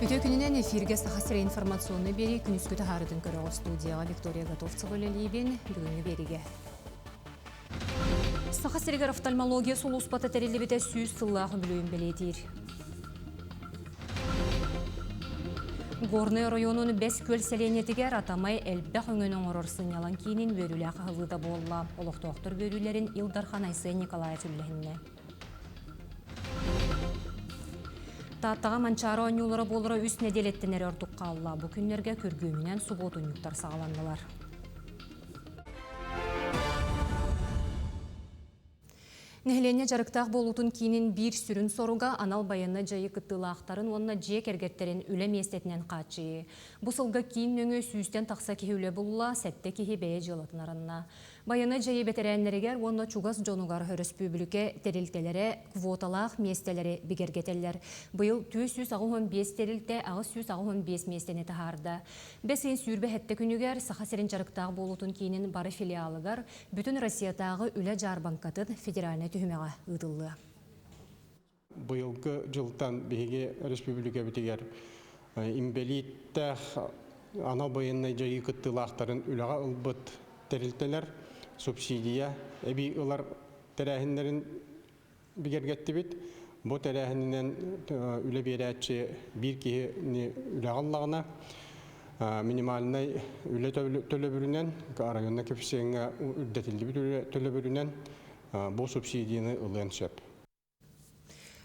Үтүө күнүнэн эфиргэ Саха сирэ информационнай биэрии күнүскү таһаарытын көрөҕө студияҕа Виктория Готовцева үлэлиибин. Бүгүҥҥү биэриигэ. Саха сиригэр офтальмология сулууспата тэриллибитэ 100 сыллаах үбүлүөйүн бэлиэтиир. Горнай оройуонун Бэс Күөл сэлиэнньэтигэр Атамай элбэх өҥөнү оҥорор сынньалаҥ киинин үөрүүлээх аһыллыыта буолла. Олохтоохтор үөрүүлэрин Ил Дархан Айсен Николаев үллэһиннэ. Тааттаҕа Манчаары оонньуулара буолара үс нэдиэлэттэн эрэ ордук хаалла. Бу күннэргэ күргүөмүнэн субуотунньуктар саҕаланнылар. Нэһилиэнньэ дьарыктаах буолуутун киинин биир сүрүн соруга анал байыаннай дьайыы кыттыылаахтарын уонна дьиэ кэргэттэрин үлэ миэстэтинэн хааччыйыы. Бу сылга киин нөҥүө сүүстэн тахса киһи үлэ булла, сэттэ киһи бэйэ дьыалатын арынна. Байыаннай дьайыы бэтэрээннэригэр уонна чугас дьонугар өрөспүүбүлүкэ тэрилтэлэрэ квоталаах миэстэлэри бигэргэтэллэр. Быйыл 485 тэрилтэ 885 миэстэни таһаарда. Бэс ыйын 27 күнүгэр Саха сирин дьарыктаах буолуутун киинин бары филиалыгар Бүтүн Россиятааҕы үлэ дьаарбаҥкатын федеральнай түһүмэҕэ ыытыллыа. Быйылгы дьылтан биһиги республикабытыгар инбэлииттээх анал байыаннай дьайыы кыттыылаахтарын үлэҕэ ылбыт тэрилтэлэр субсидия эбии ылар тэрээһиннэрин бигэргэттибит. Бу тэрээһининэн үлэ биэрээччи биир киһини үлэҕэ ыллаҕына, минимальнай үлэ төлөбүрүнэн, районнай коэффициеҥҥа үрдэтиллибит үлэ төлөбүрүнэн бу субсидияны ылыан сөп.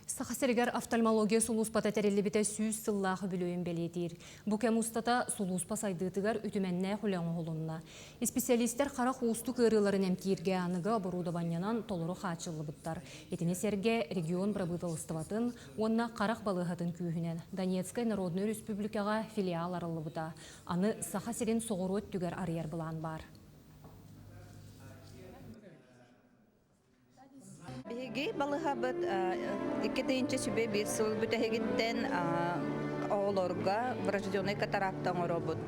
Саха сиригэр офтальмология сулууспата тэриллибитэ 100 сыллаах үбүлүөйүн бэлиэтиир. Бу кэм устата сулууспа сайдыытыгар үтүмэннээх үлэ оҥоһулунна. Исписэлиистэр харах уустук ыарыыларын эмтииргэ аныгы оборудованиенан толору хааччыллыбыттар. Итини сэргэ регион бырабыыталыстыбатын уонна харах балыыһатын күүһүнэн Донецкай Народнай Өрөспүүбүлүкэҕэ филиал арыллыбыта. Аны Саха сирин соҕуруу өттүгэр арыйар былаан баар. Биһиги балыһабыт 2001 сыл бүтэһигиттэн оҕолорго врожденный катаракта оҥоробут.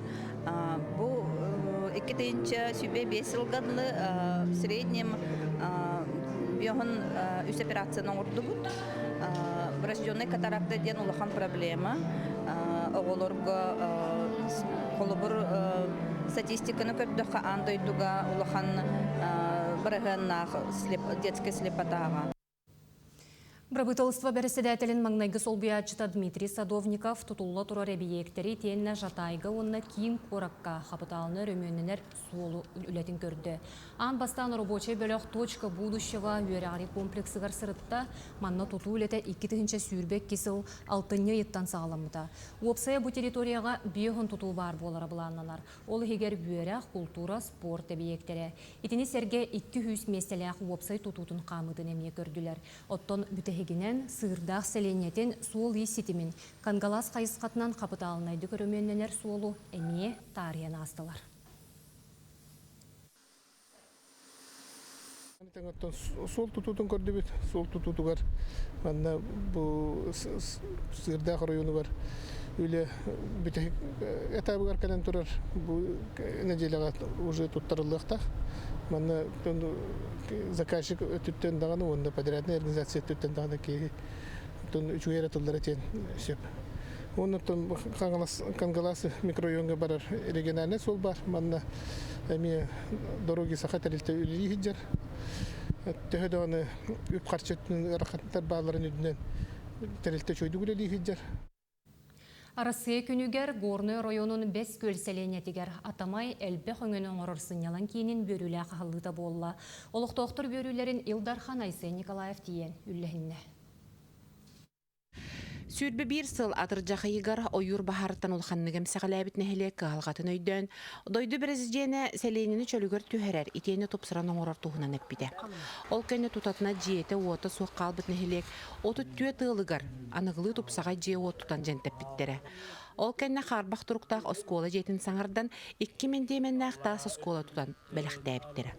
Бу 2005 сылга дылы в среднем биоһун үс операцияны оҥордубут. Врожденный катаракта диэн улахан проблема. Оҕолорго холобур статистиканы көрдөххө аан дойдуга улахан бырыһыаннаах детскай слепотаҕа. Бырабыыталыстыба бэрэссэдээтэлин маҥнайгы солбуйааччыта Дмитрий Садовников тутулла турар эбийиэктэри итиэннэ Жатайга уонна киин куоракка хапытаалынай өрөмүөннэнэр суолу үлэтин көрдө. Аан бастаан рабочай бөлөх «Точка будущего» үөрэҕирии комплексыгар сырытта. Манна тутуу үлэтэ 2022 сыл алтынньы ыйыттан саҕаламмыта. Уопсайа бу территорияҕа 50 тутуу баар буолара былааннанар. Ол иһигэр үөрэх, култуура, спорт эбийиэктэрэ. Итини сэргэ 200 миэстэлээх уопсай тутуутун хаамыытын эмиэ көрдүлэр. Оттон бүтэһигинэн Сыырдаах сэлиэнньэтин суол-иис ситимин Кангалаас хайысхатынан хапытаалынайдык өрөмүөннэнэр суолу эмиэ таарыйан аастылар. Оттон суол тутуутун көрдүбүт. Суол тутуутугар манна бу Сыырдаах оройуонугар үлэ бүтэһик этабыгар кэлэн турар. Бу нэдиэлэҕэ уже туттарыллыахтаах. Манна заказчик өттүттэн даҕаны уонна подрядная организация өттүттэн даҕаны киһи үчүгэй эрэ тыллара этиэн сөп. Оннуттан Кангалас микрорайоҥҥа барар региональнай суол баар. Манна эмиэ Дороги Саха тэрилтэ үлэлии сылдьар. Төһө даҕаны үп-харчы өттүнэн ыарахаттар баалларын үрдүнэн тэрилтэ үчүгэйдик үлэлии сылдьар. Арассыыйа күнүгэр Горнай оройуонун Бэс Күөл сэлиэнньэтигэр Атамай элбэх өҥөнү оҥорор сынньалаҥ киинин үөрүүлээх аһыллыыта буолла. Олохтоохтор үөрүүлэрин Ил Дархан Айсен Николаев тиийэн үллэһиннэ. 21 сыл атырдьах ыйыгар ойуур баһаарыттан улаханнык эмсэҕэлээбит нэһилиэк кыһалҕатын өйдөөн, дойду бэрэсидьиэнэ сэлиэнньэни чөлүгэр түһэрэр, итиэннэ тупсаран оҥорор туһунан эппитэ. Ол кэннэ тутатына дьиэтэ-уота суох хаалбыт нэһилиэк 34 ыалыгар аныгылыы тупсаҕай дьиэ-уот тутан дьэнтэппиттэрэ. Ол кэннэ хаарбах туруктаах оскуола дьиэтин саҥардан, икки мэндиэмэннээх таас оскуола тутан бэлэхтээбиттэрэ.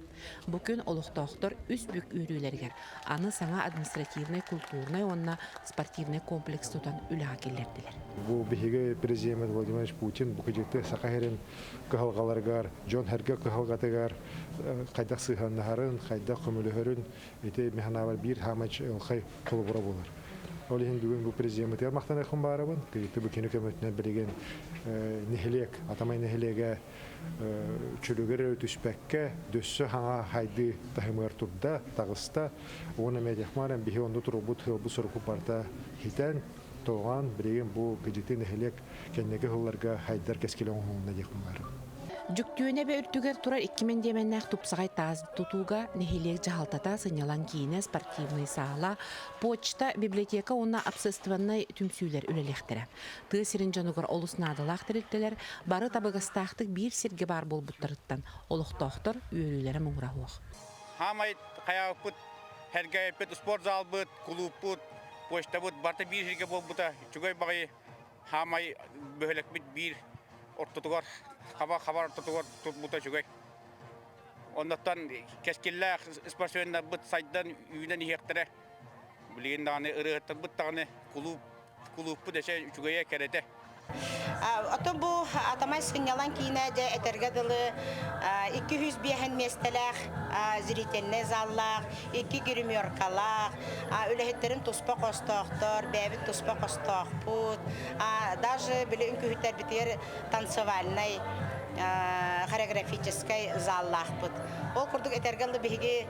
Бу күн олохтоохтор үс бүк үөрүүлэригэр аны саҥа административнай, культурнай уонна спортивнай комплекс тутан үлэҕэ киллэрдилэр. Бу биһиги президент Владимир Путин бу кыдьыкты Саха сирин кыһалҕаларыгар, дьон-сэргэ кыһалҕатыгар хайдах сыһыаннаһарын, хайдах көмөлөһөрүн ити механабар биир хаамай ылхай холобура буолар. Ол иһин бүгүн бу президеммытыгар махтаныахпын баарабын. Кыйыты бу кини көмөтүнэн билигин нэһилиэк, Атамай нэһилиэгэ чөлүгэр эрэ түспэккэ, дөссө хаҥа хайды таһымыгар турда, таҕыста. Уонна медиахмаран биһи онну турбут сыалбыт сорукпут барыта хитэн, тоҕон, билигин бу кыдьыты нэһилиэк кэнники сылларга хайдар кэскилэ оҥоһулунна диэхпин баарым. Дьүктүөнэ эбэ үрдүгэр турар икки мэндиэмэннээх тупсаҕай таас тутууга нэһилиэк дьаһалтата, сынньалаҥ киинэ, спортивнай саала, почта, библиотека уонна общественнай түмсүүлэр үлэлиэхтэрэ. Тыа сирин дьонугар олус наадалаах тэрилтэлэр бары табыгастаахтык биир сиргэ баар буолбуттарыттан олохтоохтор үөрүүлэрэ муҥура суох. Хаамай хайаабыппыт, сэргээппит спорт залбыт, кулууппут, почтабыт барыта биир сиргэ буолбута үчүгэй баҕайы хаамай бөһүөлэкпит биир ортотугар хаба хабар ортотугар турбута үчүгэй. Оннуттан кэскиллээх спортсменнарбыт сайдан үүнэн иһиэхтэрэ. Билигин даҕаны ырыаһыттарбыт даҕаны кулууп кулууппут эсэ үчүгэйэ кэрэтэ. Оттон бу Атамай сынньалаҥ киинэ дьэ этэргэ дылы 205 миэстэлээх зрительнай заллаах, икки гримеркалаах, үлэһиттэрин туспа хостоохтор, бэйэбит туспа хостоохпут. Даже били үҥкүүһүттэрбитигэр танцевальнай хореографическай заллаахпыт. Ол курдук этэргэ дылы биһиги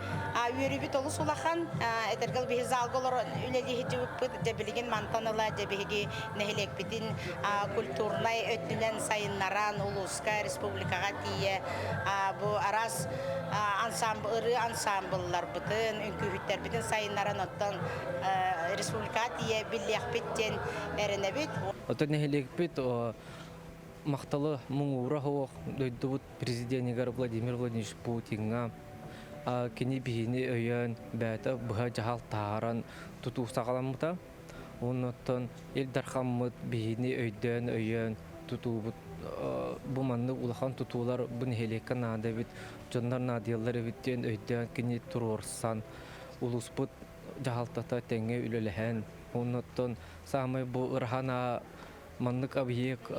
үөрүүбүт олус улахан. Этэргэ дылы биһиги залга олорон үлэлии сылдьыбыппыт. Дьэ билигин мантан ыла дьэ биһиги нэһилиэкпитин культурнай өттүнэн сайыннаран улууска, республикаҕа тиийэ бу араас ансамбл, ырыа ансамблларбытын, үҥкүүһүттэрбитин сайыннаран оттон республикаҕа тиийэ биллиэхпит диэн эрэнэбит. Оттон нэһилиэкпит махталы муҥура суох дойдубут президенигэр Владимир Владимирович Путиҥҥа кини биһини өйөөн бэйэтэ быһа дьаһал таһааран тутуу саҕаламмыта. Оннуттан Ил Дархаммыт биһини өйдөөн өйөөн тутуубут бу маннык улахан тутуулар бу нэһилиэккэ наада эбит, дьоннор наадыйаллар эбит диэн өйдөөн кини туруорсан улууспут дьаһалтата тэҥҥэ үлэлэһэн оннуттан саамай бу ырахан маннык объект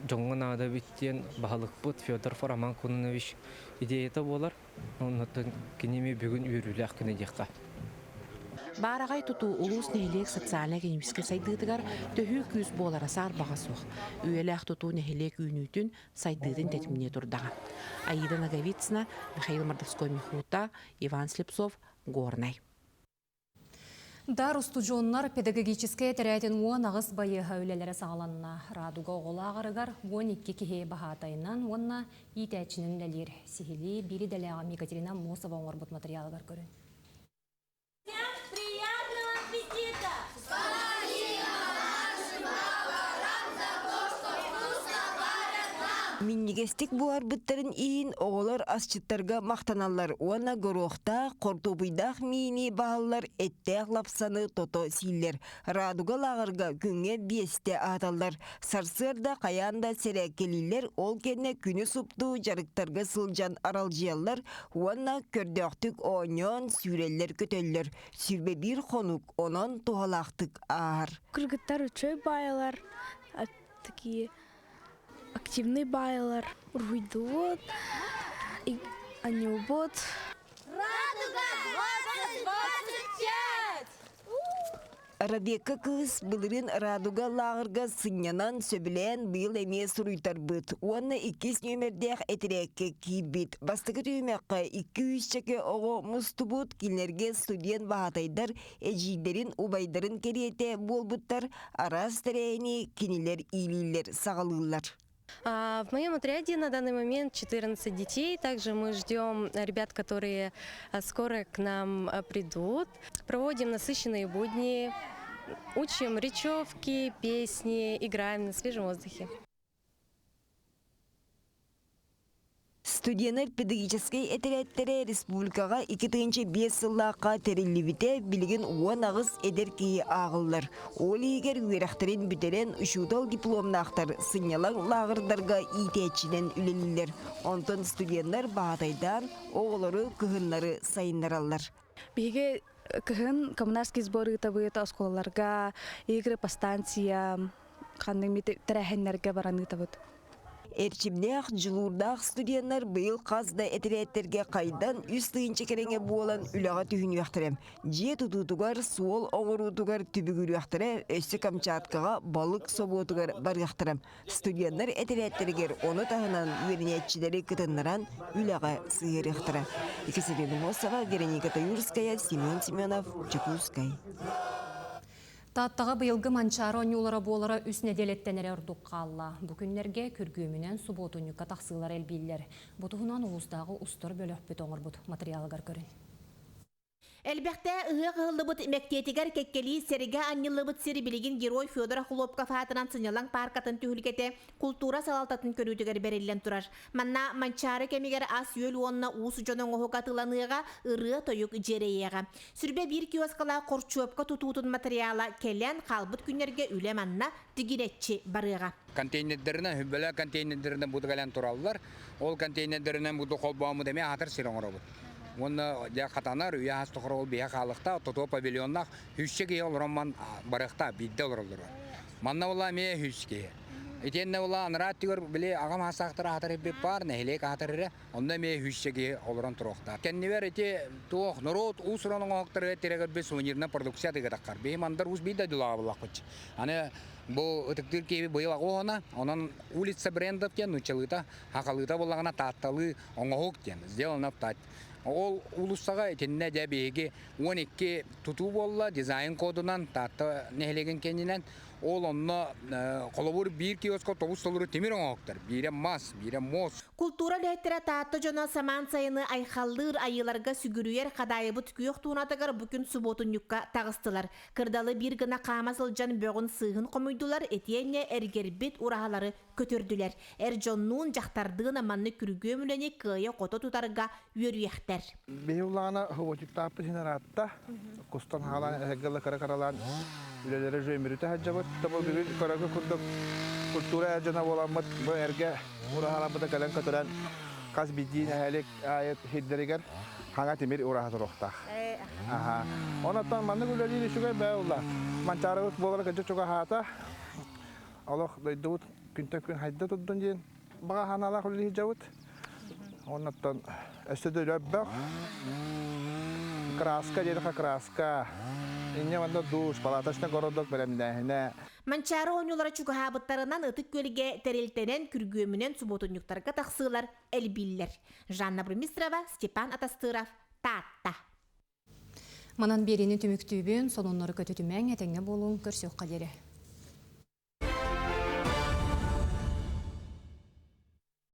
дьоҥҥо наада эбит диэн баһылыкпыт Федоров Роман Кононович идеята буолар. Оннуттан кини эмиэ бүгүн үөрүүлээх күнэ диэххэ. Баараҕай тутуу улуус нэһилиэк социальнай-экономическай сайдыытыгар төһүү күүс буолара саарбаҕа суох. Үйэлээх тутуу нэһилиэк үүнүүтүн, сайдыытын тэтимниэ турдаҕа. Аида Ноговицына, Михаил Мордовской-Михута, Иван Слепцов, Горнай. Дар устудьуоннар педагогическай этэрээтин 18 байыаһа үлэлэрэ саҕаланна. Радуга оҕолооҕарыгар 12 киһи баһаатайынан уонна иитээччинэн үлэлиир. Сиһилии биир идэлээҕим Екатерина Аммосова оҥорбут матырыйаалыгар көрүн. Всем приятного аппетита! Минньигэстик буһарбыттарын иһин оҕолор асчыттарга махтаналлар уонна горуохтаах, хортуопуйдаах миини баһаллар, эттээх лапсаны тото сииллэр. Радуга лааҕырга күҥҥэ биэстэ аһаталлар. Сарсыарда хайаан да сэрээккэлииллэр, ол кэннэ күнү суптуу дьарыктарга сылдьан аралдьыйаллар уонна көрдөөхтүк оонньоон сүүрэллэр-көтөллөр. 21 хонук онон туһалаахтык ааһар. Кыргыттар үчүгэй баайалар, такие активный баайалар уруһуйдуубут, анньуубут. Радуга 2025! Рабекка кыыс былырыын Радуга лааҕырга сынньанан, сөбүлээн быйыл эмиэ суруйтарбыт уонна иккис нүөмэрдээх этэрээккэ киирбит. Бастакы түһүмэххэ 200 оҕо мустубут, кинилэргэ студент баһаатайдар эдьиийдэрин, убайдарын кэриэтэ буолбуттар, араас тэрээһини кинилэр иилииллэр, саҕалыыллар. В моем отряде на данный момент 14 детей. Также мы ждем ребят, которые скоро к нам придут. Проводим насыщенные будни, учим речевки, песни, играем на свежем воздухе. Студеннар педагогическай этэрээттэрэ республикаҕа 2005 сыллаахха тэриллибитэ билигин 18 эдэр киһи ааҕыллар. Ол иһигэр үөрэхтэрин бүтэрэн учуутал дипломнаахтар сынньалаҥ лааҕырдарга иитээччинэн үлэлииллэр. Онтон студеннар баһаатайдаан оҕолору кыһыннары сайыннараллар. Биһиги кыһын коммунарский сбор ыытабыт оскуолаларга, игры по станциям, ханнык тэрээһиннэргэ баран ыытабыт. Эрчимнээх, дьулуурдаах студеннар быйыл хас да этэрээттэргэ хайдан 3 тыһыынча кэриҥэ буолан үлэҕэ түһүнүөхтэрэ. Дьиэ тутуутугар, суол оҥоруутугар түбүгүрүөхтэрэ, өссө Камчаткаҕа балык собуотугар барыахтара. Студеннар этэрээттэригэр ону таһынан үөрэнээччилэри кытыннаран үлэҕэ сыһыарыахтара. Екатерина Мосова, Вероника Таюрская, Семен Семенов, Дьокуускай. Тааттаҕа быйылгы Манчаары оонньуулара буолара үс нэдиэлэттэн эрэ ордук хаалла. Бу күннэргэ күргүөмүнэн субуотунньукка тахсыылар элбииллэр. Бу туһунан улуустааҕы устар бөлөхпүт оҥорбут матырыйаалыгар көрүн. Элбэхтэ ыһыах ыһыллыбыт мэктиэтигэр кэккэлии сэргэ анньыллыбыт сир билигин Герой Федор Охлопков аатынан сынньалаҥ пааркатын түһүлгэтэ култуура салалтатын көрүүтүгэр бэриллэн турар. Манна Манчаары кэмигэр ас-үөл уонна уус дьон оҥоһук атыыланыаҕа, ырыа-тойук дьиэрэйиэҕэ. Сүрбэ биир киоскалаах хорчуопка тутуутун матырыйаала кэлэн, хаалбыт күннэргэ үлэ манна тигинэччи барыаҕа. Контейнердэринэн, хүббэлээх контейнердэринэн бу кэлэн тураллар. Ол контейнердэринэн бу холбооммут эмиэ аһатар сир оҥоробут. Уонна дьэ хатанар, үйэ аас тухары ол биһэ хаалыахтаах, тотуо павильоннаах үсчэ киһи олорон ман барыахтаах, биирдэ олороллор. Манна була эмиэ үс киһи. Итиэннэ була анараа өттүгэр били аҕам аастаахтара аһатар ирбит баар, нэһилиэк аһатар эрэ, онно эмиэ үсчэ киһи олорон туруохтаах. Кэннибэр ити туох норуот уус-уран оҥоһуктарыгар тирэгэрбит сувенирная продукция атыгатаххар. Биһи мандар уус биир дойдулааҕа буллахпыт. Аны бу ытыктыыр киһи быйыл аҕуоһуна, онон улица брендов диэн нууччалыыта, хахалыыта буоллаҕына таатталыы оҥоһук диэн сделано в Татте. Ол уулуссаҕа итиннэ дьэ биһиги 12 тутуу буолла дизайн кодунан Таатта нэһилиэгин кэннинэн ол онно холобур биир киоска тобус толору тимир оҥоһуктар биирэ мас биирэ муос Култуура үлэһиттэрэ Таатта дьоно самаан сайыны айхаллыыр айыыларга сүгүрүйэр Хадаайыбыт күөх туунатыгар бу күн субуотунньукка таҕыстылар. Кырдалы биир гына хаама сылдьан бөҕүн-сыыһын хомуйдулар, итиэннэ эргэрбит ураһалары көтүрдүлэр. Эр дьоннуун, дьахтардыын маннык күргүөм үлэни кыайа-хото тутарга үөрүйэхтэр. Биһи улаана хоботиктааппыт иһин ыраатта. Кустан хаалаан эһэргэлэ кыра-кыралаан үлэлэри жөмүрүтэ сылдьабыт. Тобо бүгүн көрөгө курдук культура эр дьоно буоламмыт бу эргэ ураһаларбыта кэлэн көтөрөн хас биирдии нэһилик аайы сирдэригэр хаҥа тимир ураһа туруохтаах. Аха. Онон маннык үлэлиир үчүгэй бээ улла. Манчаарыбыт буолара кыдьык чугаһаата. Олох дойдубут күнтэн күн хайда турдун диэн баҕа санаалаах үлэлии сылдьабыт. Оннуттан өссө да өлөрбөх. Краска диэтэххэ краска. Инньэ манна душ, палаточный городок бэлэмнээһинэ. Манчаары оонньуулара чугаһаабыттарынан Ытык Күөлгэ тэрилтэнэн, күргүөмүнэн субуотунньуктарга тахсыылар элбииллэр. Жанна Бурмистрова, Степан Атастыров, Таатта. Манан биэриини түмүктүүбүн, сонуннары көтүтүмэҥ, этэҥҥэ буолуҥ, көрсүөххэ диэри.